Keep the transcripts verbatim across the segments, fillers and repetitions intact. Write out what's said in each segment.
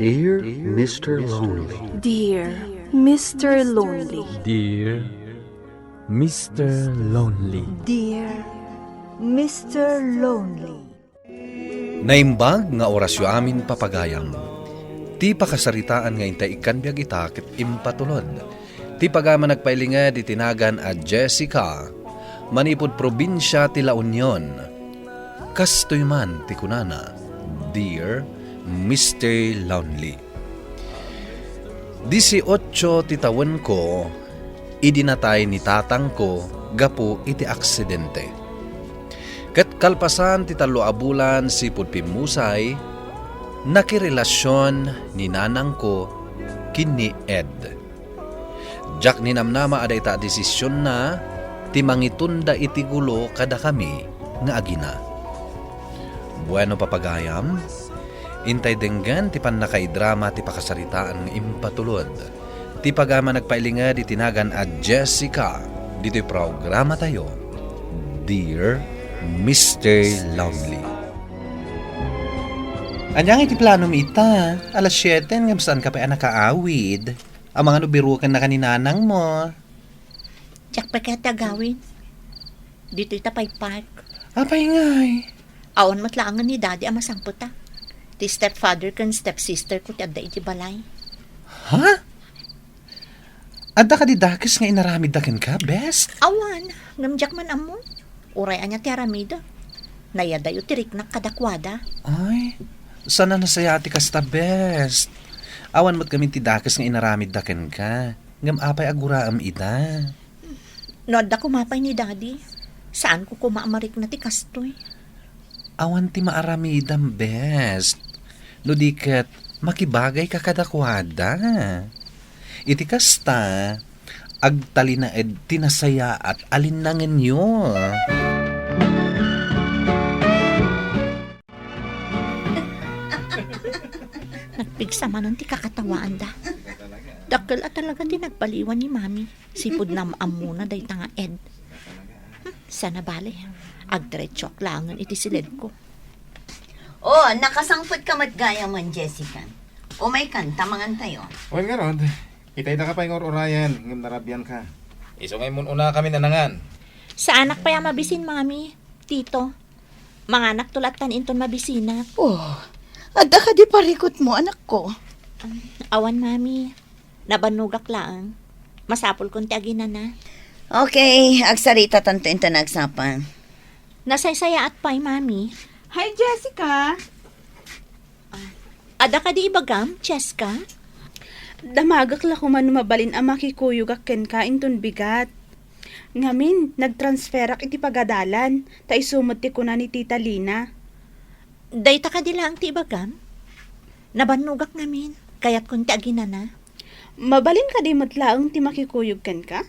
Dear Mister Lonely. Dear Mister Lonely. Dear Mister Lonely. Dear Mister Lonely. Naimbag nga orasyo amin, papagayam. Ti pakasaritaan nga intay ikkan biag ita ket impatulod. Ti pagayam a nagpailinged iti nagan a Jessica, manipud probinsia ti La Union. Kastoy man ti kunana, Dear Mister Lonely. Dieciocho ti tawenko idi natay ni tatangko gapu iti aksidente. Ket kalpasan ti tallo a bulan sipud pimmusay, nakirelasion ni nanangko ken ni Ed. Diak ninamnama a dayta a desisionna ti mangitunda iti gulo kadakami nga agina. Bueno, papagayam, intay denggen ti pannakaidrama ti pakasaritaan nga impatulod ti pagayam a nagpailinged iti nagan a Jessica ditoy programatayo, Dear Mister Lonely. Ania ngay ti planom ita? Alas siete ngem saanka pay a nakaawid. Amangan no birukennaka ni nanangmo. Diak pay kayat ti agawid. Ditoy ta pay park. Apay ngay? Awan met laengen ni Daddy a masangpeta. Ti stepfather ken stepsister ko ti adda iti balay. Ha? Adda kadi dakes nga inaramidda kenka, best? Awan, ngem diak man ammo. Uray ania ti aramidda. Nayadayo ti riknak kadakuada. Ay, saan a nasayaat ti kasta, best. Awan met ngamin ti dakes nga inaramidda kenka. Ngem apay a guraem ida? No adda koma pay ni Daddy, saanko koma a marikna ti kastoy. Awan ti maaramidam, best. No di ket, makibagayka kadakuada. Iti kasta, agtalinaed ti nasayaat a linnangenyo. Nagpigsa manen ti kakatawaanda. Dakkel a talaga ti nagbaliwan ni Mami. Sipud naam-ammona dayta nga Ed. Hmm, saan a bale. Agdiretsoak laengen iti siledko. Oh, nakasangpetka met gayam, Jessica. Umaykan, ta mangantayo. Wen ngarud, itay daka pay nga ur-urayen, ngem narabianka. Isu nga immun-unakamin a nangan. Saanak pay a mabisin, Mami, Tito. Manganakto latta inton mabisinak. Oh, adda kadi parikutmo, anakko? Um, awan, Mami. Nabannogak laeng. Masapulkon ti aginana. Okay, agsaritatanto inton nagsapa. Nasaysayaat pay, Mami. Hi, Jessica! Ah, adda kadi ibagam, Cheska? Damagek la koma no mabalin a makikuyogak kenka inton bigat. Ngamin, nagtransferak iti pagadalan, ta isu met ti kuna ni Tita Lina. Dayta kadi laeng ti ibagam? Nabannogak ngamin. Kayatkon ti aginana. Mabalin kadi met laeng ti makikuyog kenka?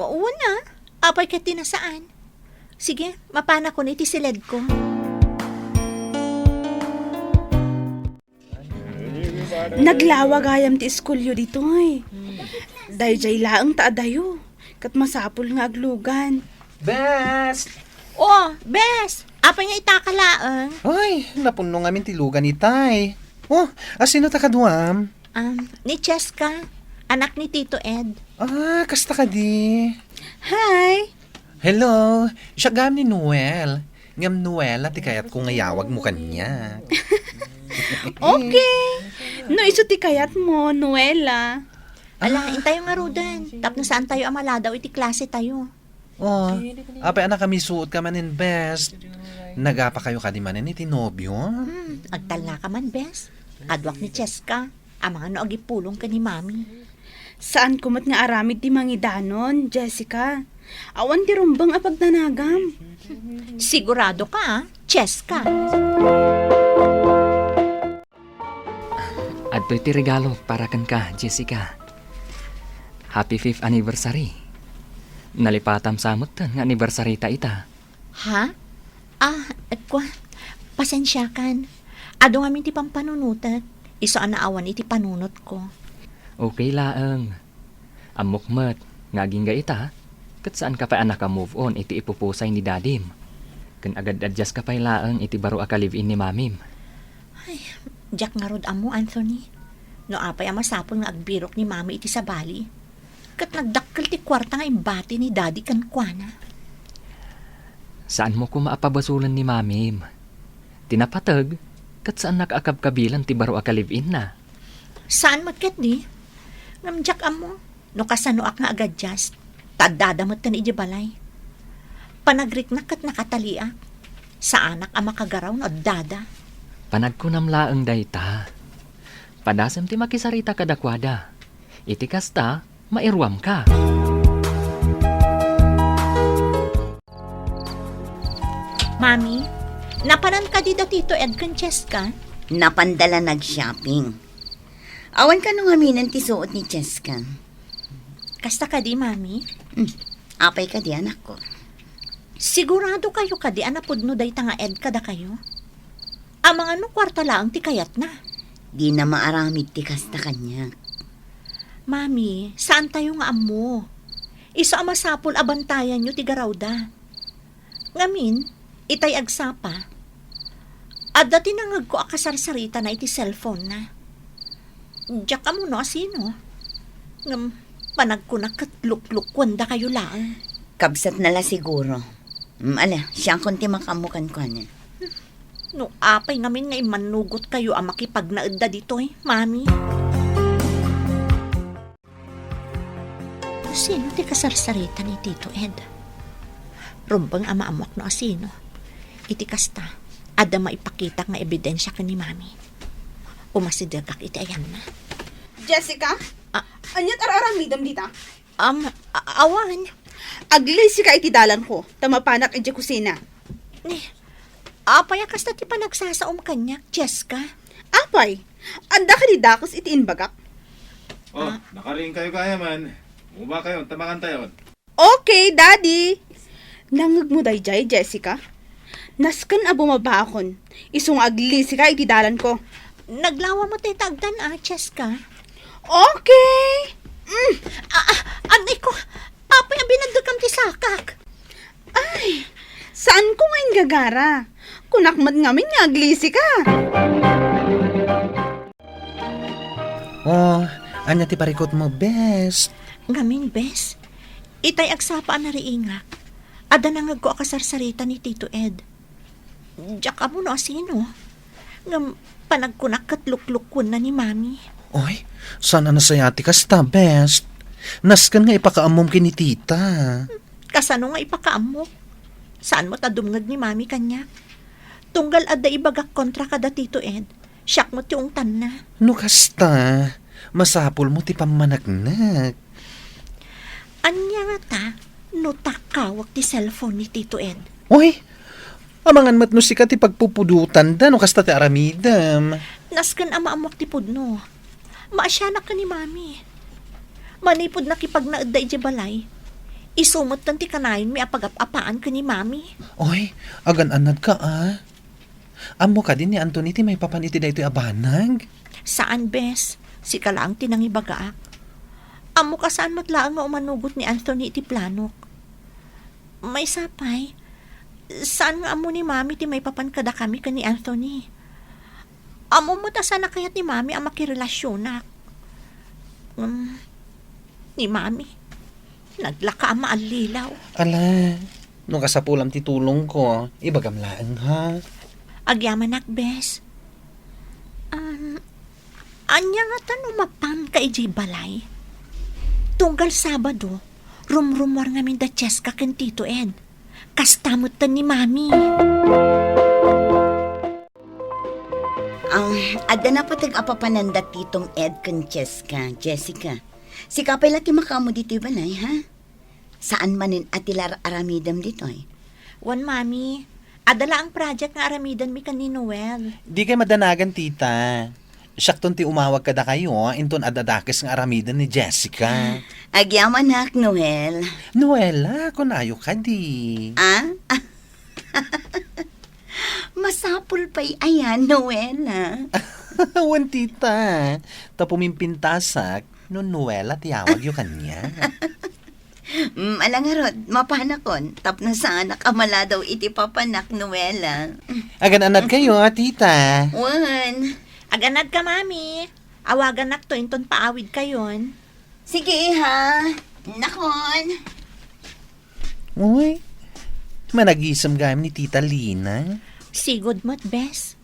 Wen a, apay ket ti nasaan? Sige, mapanakon iti siledko. Naglawa gayam ti iskulyo ditoy. Daydiay laeng ta adayo, ket masapul nga aglugan. Bes! Oh, Bes! Apay nga itaka laeng? Ay, napunno ngamin ti lugan itay. Oh, asino ta kaduam? Um, ni Cheska, anak ni Tito Ed. Ah, kasta kadi? Hi! Hello, siak gayam ni Noel. Ngem Noela ti kayatko nga iyawagmo kaniak. Okay. No isu ti kayatmo, Noela. Ala, intayo ngaruden. Tapno saantayo a maladaw iti klasetayo. Oh, apay a nakamisuotka manen, Bes? Nagapakayo kadi manen iti nobio? Hmm, agtalnaka man, Bes. Kaduak ni Cheska. Amangan no agipulong ken ni Mami. Saanko met nga aramid ti mangidanon, Jessica. Awan ti rumbeng a pagdanagam. Sigurado ka, ah, Cheska? Adtoy ti regalo para kenka, Jessica. Happy fifth anniversary. Nalipatam sa metten nga anniversary ta ita. Ha? Ah, kua, pasensiakan. Adu ngamin ti pampanunotek. Isu a naawan iti panunotko. Okay laeng. Ammok met nga agingga ita, ket saanka pay a naka-move on iti ipupusay ni dadim. Ken agad-adjust ka pay laeng iti baro a ka-live-in ni mamim. Ay, Diak ngarud ammo, Anthony, no apay a masapul nga agbirok ni Mami iti sabali, ket nagdakkel ti kuarta nga imbati ni Daddy kenkuana. Saanmo koma a pabasolen ni Mamim. Ti napateg, ket saannak a kabkabilan ti baro a ka-live-inna. Saan met ketdi? Ngem diak ammo no kasanoak nga agadias, ta addada metten idiay balay. Panagriknak ket nakataliak. Saanak a makagaraw no addada. Panagkunam laeng dayta. Padasem ti makisarita kadakuada. Iti kasta, mairuamka. Mami, napanan kadi da Tito Ed ken Cheska? Napanda la nag-shopping. Awan kano ngaminen ti suot ni Cheska. Kasta kadi, Mami? Hmm. Apay kadi, anakko? Sigurado kayo kadi a napudno dayta nga Ed kadakayo? Amangan no kuarta laeng ti kayatna. Dina maaramid ti kasta kaniak. Mami, saan tayo nga ammo? Isu a masapul a bantayanyo ti garawda. Ngamin, itay agsapa, adda ti nangegko a kasarsaritana iti cellphone-na. Diak ammo no asino. Ngem, panagkunak ket luklukkuendakayo laeng. Kabsatna la siguro. Mm, ala, siakon ti makaammo kenkuana. No apay ngamin nga immannugotkayo a makipagnaedda ditoy, Mami? Sino ti kasarsarita ni Tito Ed? Rumbeng a maammoak no asino. Iti kasta, adda maipakitak nga ebidensia ken ni Mami. Umasidegak iti ayanna. Jessica? Ah. Ania't ar-aramidem dita? Um, a-, awan. Aglisika iti dalanko, ta mapanak idiay kusina. Ni, apay a kasta ti panagsasaom kaniak, Jessica? Apay, adda kadi dakes iti imbagak? Oh, ah, nakariingkayo gayam. Umubakayon, ta mangantayon. Okay, Daddy. Nangngegmo daydiay, Jessica? Nasken a bumabaakon, isu nga aglisika iti dalanko. Naglawa met dayta agdan-a, Jessica. Okay. Mm. Ah, ah, anay ko, apay a binaddekam ti sakak? Ay, saanko nga inggagara. Kunak met ngamin nga aglisika. Oh, ania ti parikutmo, bes? Ngamin, bes, itay agsapa a nariingak, adda nangegko a kasarsarita ni Tito Ed. Diak ammo no asino. Ngem panagkunak ket luklukkuenna ni Mami. Oy, saan a nasayaat ti kasta, bes. Nasken nga ipakaammom ken ni Tita. Kasano nga ipakaammok? Saan met a dumngeg ni Mami kaniak? Tunggal adda ibagak kontra kada Tito Ed, siak met ti ungtanna. No kasta, masapulmo ti pammaneknek. Ania ngata no takkawek ti cellphone ni Tito Ed? Uy, amangan met no sika ti pagpupudotanda no kasta ti aramidem. Nasken a maammoak ti pudno. Maasianak ken ni Mami. Manipud nakipagnaedda idiay balay, isu metten ti kanayonmi a pagap-apaan ken ni Mami. Oy, agan-anadka, a. Ammo kadi ni Anthony ti maipapan iti daytoy a banag? Saan, bes. Sika laeng ti nangibagaak. Ammoka saan met laeng nga umanugot ni Anthony iti planok. Maysa pay, saan nga ammo ni Mami ti maipapan kadakami ken ni Anthony. Ammom met a saan a kayat ni Mami a makirelasionak. Ngem, ni Mami, naglaka a maallilaw. Ala, no kasapulam ti tulongko, ibagam laeng, ha? Agyamanak, bes. Um, ania ngata no mapanka idiay balay? Tunggal Sabado, rumrumuar ngamin da Cheska ken Tito Ed. Kasta metten ni Mami. Ah, adda napateg a papananda Tito Ed ken Cheska, Jessica. Sika pay la ti makaammo ditoy balay, ha? Saan manen a ti ar-aramidem ditoy? Wen, Mami. Adda laeng project nga aramidenmi ken ni Noel. Dikay madanagan, tita. Siakton ti umawag kadakayo, inton adda dakes nga aramiden ni Jessica. Agyamanak, Noel. Noela, kunayo kadi. Ah? Masapul pay aya, Noela. Wen, tita. Ta pumimpintasak, no Noela ti awagyo kaniak. Mm, ala ngarud, mapanakon, tapno saanak a maladaw iti papanak, Noela. Agan-anadkayo, a tita. Wen. Aganadka, Mami. Awaganakto inton paawidkayon. Sige, iha. Nakon. Uy, managisem gayam ni Tita Lina. Sigud met, bes.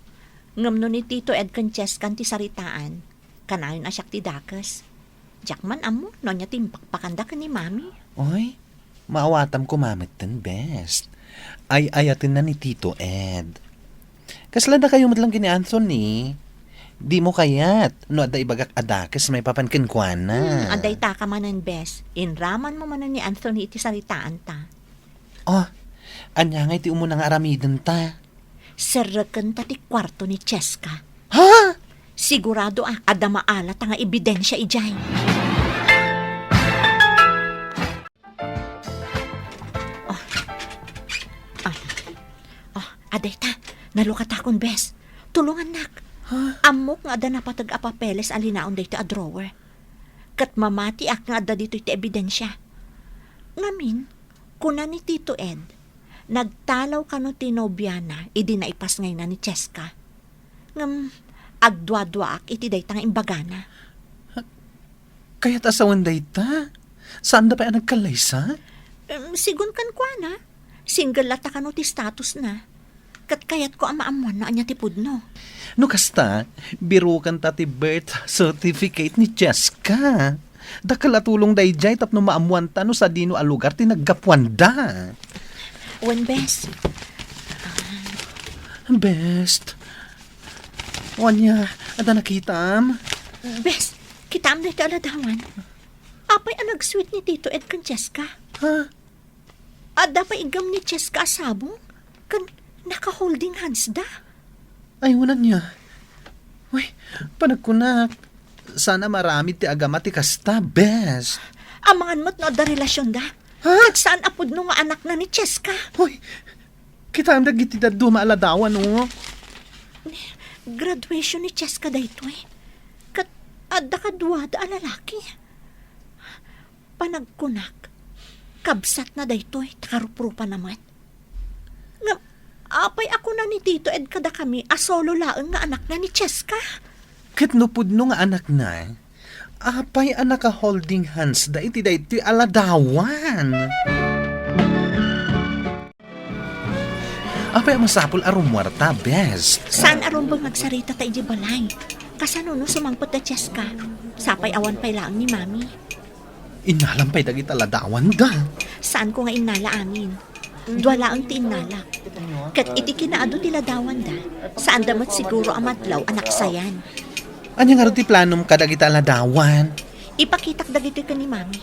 Ngem no ni Tito Ed ken Chesca ti saritaan, kanayon a siak ti dakes. Diak man ammo no ania ti impakpakanda ken ni Mami. Oy, maawatam koma metten, bes. Ay-ayatenna ni Tito Ed. Kasla dakayo met laeng ken ni Anthony. Dimo kayat no adda ibagak a dakes maipapan kenkuana. Hmm, adda itaka manen, bes. Inramanmo manen ni Anthony iti saritaanta. Oh, ania ngay ti umuna nga aramidenta? Serrekenta ti kuarto ni Chesca. Ha? Sigurado a adda maalata nga ebidensia idiay. Oh. Ah. Oh, adayta, nalukatakon, bes. Tulongannak. Ha? Ammok nga adda napateg a papeles a linaon daytoy a drawer. Ket mamatiak nga adda ditoy ti ebidensia. Ngamin, kuna ni Tito Ed, nagtalaw kano ti nobiana idi naipasngayna ni Chesca. Ngem agduaduaak iti dayta nga imbagana. Kayat a sawen dayta? Saanda pay a nagkallaysa? Em, sigun kenkuana, single latta kano ti statusna. Ket kayatko a maammuan no ania ti pudno. No kasta, birukanta ti birth certificate ni Chesca. Dakkel a tulong daydiay tapno maammuanta no sadino a lugar ti naggapuanda. Wen, bes. Bes. O ania, adda nakitam? Bes, kitaem daytoy a ladawan. Apay a nag-sweet ni Tito Ed ken Chesca? Ha? Adda pay igam ni Chesca a sabong? Ken naka-holding hands da? Ay, wen ania. Uy, panagkunak, saan a maaramid ti agama ti kasta, bes. Amangan met no adda relasionda. Ha? Ket saan a pudno nga anakna ni Chesca. Uy, kitaem dagiti dadduma a ladawan, o. Graduation ni Chesca daytoy. Ket adda kaduada a lalaki. Panagkunak, kabsatna daytoy, ta karuprupana met. Ngem, apay a kuna ni Tito Ed kadakami a solo laeng nga anakna ni Chesca? Ket no pudno nga anakna, apay a naka-holding hands da iti daytoy a ladawan? Apay a masapul a rummuarta, bes? Saan a rumbeng nga agsarita ta idiay balay? Kasano no sumangpet da Chesca? Sapay awan pay laeng ni Mami. Innalam pay dagita ladawanda. Saanko nga innala amin. Dua laeng ti innala. Ket iti kinaadu ti ladawanda, saanda met siguro a madlaw a naksayan. Ania ngarud ti planom kadagita ladawan? Ipakitak dagitoy ken ni Mami.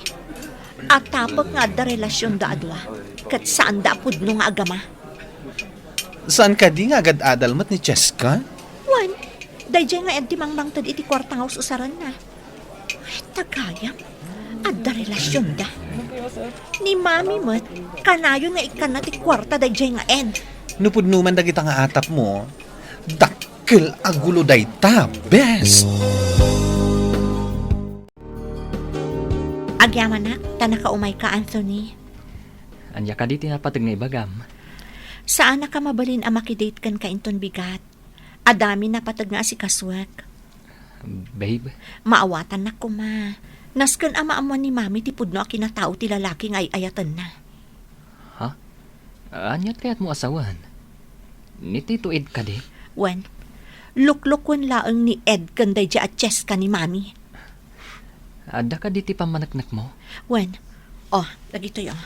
Atapek nga adda relasionda a dua, ket saanda a pudno nga agama. Saan kadi nga agad-adal met ni Cheska? Wen, daydiay nga Ed ti mangmangted iti kuarta nga us-usaranna. Ay, tagayam, adda relasionda. Ni Mami met, kanayon nga ikkanna ti kuarta daydiay nga Ed. No pudno man dagita nga atapmo, dakkel a gulo dayta, bes. Agyamanak, ta nakaumayka, Anthony. Ania kadi ti napateg nga ibagam? Saanaka mabalin a makidate kenka inton bigat. Adda amin napateg nga asikasuek. Babe? Maawatannak koma. Nasken a maammuan ni Mami ti pudno a kinatao ti lalaki nga ay-ayatenna. Ha? Ania ti kayatmo a sawen? Ni Tito Ed kadi? Wen, lukloken laeng ni Ed ken daydiay a Cheska ni Mami. Adda kadi ti pammaneknekmo? Wen, o, dagitoy, o.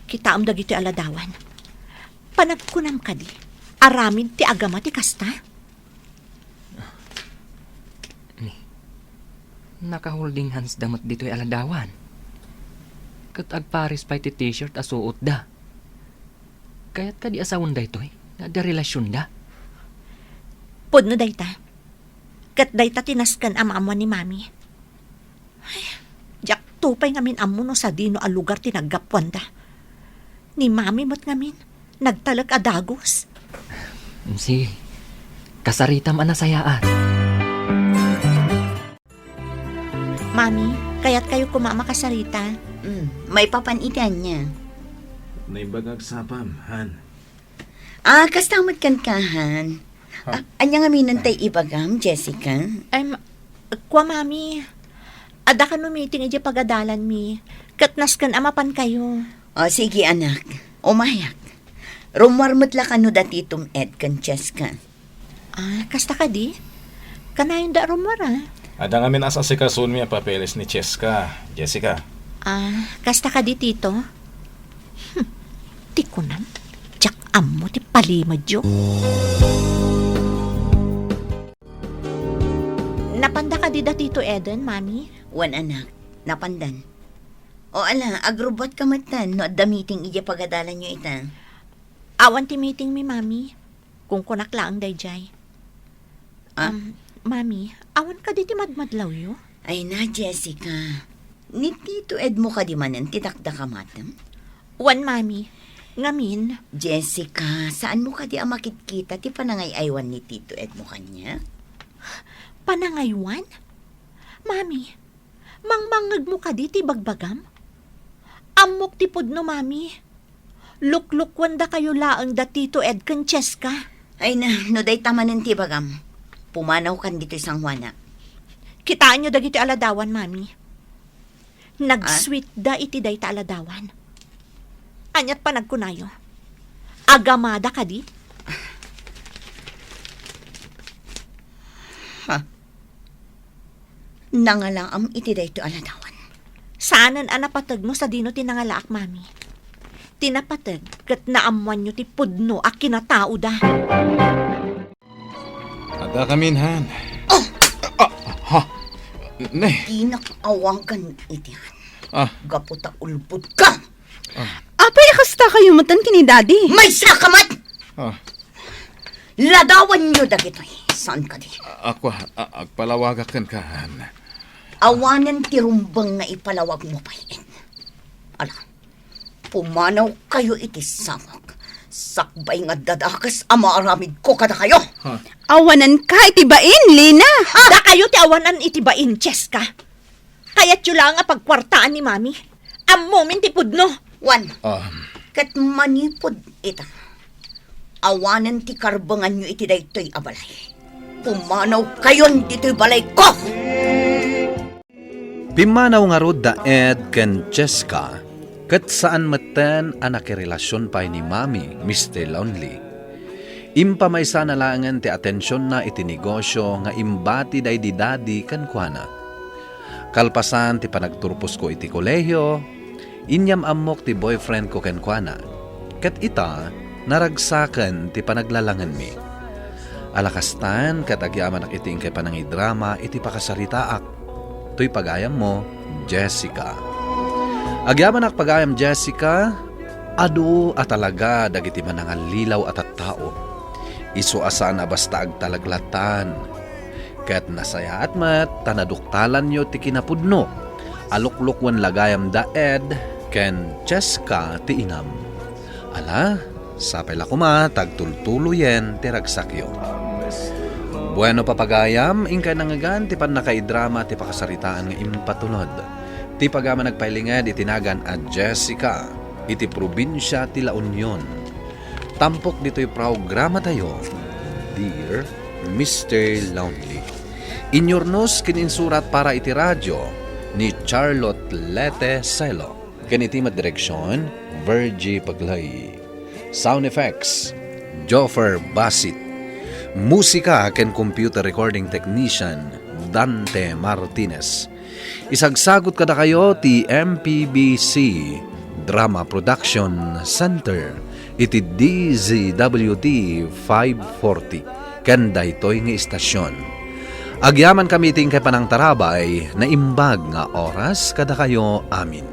Kitaem dagitoy a ladawan. Panagkunam kadi, aramid ti agama ti kasta? Ni, naka-holding hands da met ditoy a ladawan. Ket agpares pay ti t-shirt a suotda. Kayat kadi a sawen daytoy nga adda relasionda? Pudno dayta. Ket dayta ti nasken a maammuan ni Mami. Ay, diak to pay ngamin ammo no sadino a lugar ti naggapuanda. Ni Mami met ngamin, nagtalek a dagus. Sige, kasaritam a nasayaat. Mami, kayatkayo koma a makasarita. Mm, maipapan iti ania? Naimbag nga agsapam, Han. Ah, kasta met kenka, Han. Ah, ania ngamin tay ibagam, Jessica? Em, kua, Mami. Adda kano meeting idiay pagadalanmi. Ket nasken a mapankayo. O, sige, anak. Umayak. Rummuar met la kano da Titom Ed ken Cheska. Ah, kasta kadi? Kanayonda a rummuar, a? Adda ngamin as-asikasoenmi a papeles ni Cheska, Jessica. Ah, kasta kadi, Tito? Hmm, ti kunam, diak ammo ti palimedyo. Napanda kadi da Tito Eden, Mami? Wen, anak, napandan. O ala, agrubbuatka metten no adda meeting idiay pagadalanyo ita. Awan ti meetingmi, Mami. Kunkunak laeng daydiay. Ah? Um, Mami, awan kadi ti madmadlawyo? Ay na, Jessica. Ni Tito Edmo kadi manen ti dakdakamatem? Wen, Mami. Ngamin. Jessica, saanmo kadi a makitkita ti panangay-aywan ni Tito Edmo kaniak? Panangaywan? Mami, mangmangngegmo kadi ti bagbagam? Ammok ti pudno, Mami. Luklukkuendakayo laeng da Tito Ed ken Cheska. Ay na, no dayta manen ti ibagam, pumanawkan ditoy sangoanak. Kitaenyo dagitoy a ladawan, Mami. Nagsuitda iti dayta a ladawan. Aniat panagkunayo? Agamada kadi? Ha? Nangalaam iti daytoy a ladawan. Saanen a napateg no sadino ti nangalaak, Mami. Ti napateg ket naammoanyo ti pudno a kinataoda. Adda kamin, han. Oh! Ah, ha? Ne. Dinak awagan iti han. Ah. Gapu ta ulbodka. Ah. Apay, a kasta kayo metten ken ni Daddy? Maysa ka met! Ah. Ladawanyo dagitoy. Saan kadi? Ako, a-, agpalawagak kenka, han. Awanen ti rumbeng nga ipalawagmo pay, en. Ala, pumanawkayo iti sangok. Sakbay nga adda dakes a maaramidko kadakayo. Ha? Awananka iti bain, Lina! Ha? Dakayo ti awanan iti bain, Cheska. Kayatyo laeng a pagkuartaan ni Mami. Ammomin ti pudno. Wen, um, ket manipud ita, awanen ti karbenganyo iti daytoy a balay. Pumanawkayon ditoy balayko! Pimmanaw ngarud da Ed ken Cheska, ket saan metten a nakirelasion pay ni Mami, Mister Lonely. Impamaysana laengen ti atensionna iti negosio nga imbati daydi Daddy kenkuana. Kalpasan ti panagturposko iti kolehio, inyam-ammok ti boyfriendko kenkuana, ket ita, naragsaken ti panaglalangenmi. Ala kastan, ket agyamanak iti inkay panangidrama iti pakasaritaak. Toy pagayammo, Jessica. Agyamanak pagayam, Jessica, adu a talaga dagiti manangallilaw a tattao. Isu a saan a basta agtalek lattan. Ket nasayaat met ta naduktalanyo ti kinapudno a luklukuen la gayam da Ed ken Cheska ti inam. Ala, sapay la koma ta agtultuloyen ti ragsakyo. Bueno, papagayam, inkay nangngegan ti pannakaidrama ti pakasaritaan nga impatulod. Ti pagayam a nagpailinged iti nagan a Jessica, iti probinsia ti La Union. Tampok ditoy programatayo, Dear Mister Lonely. Inyurnos ken insurat para iti radio ni Charlotte Lete Celo. Ken iti met direksion, Virgie Paglay. Sound effects, Joffer Basit. Musika ken computer recording technician, Dante Martinez. Isagsagut kadakayo ti M P B C Drama Production Center iti D Z W T five forty ken daytoy nga istasyon. Agyamankami iti inkay panangtarabay, naimbag nga oras kadakayo amin.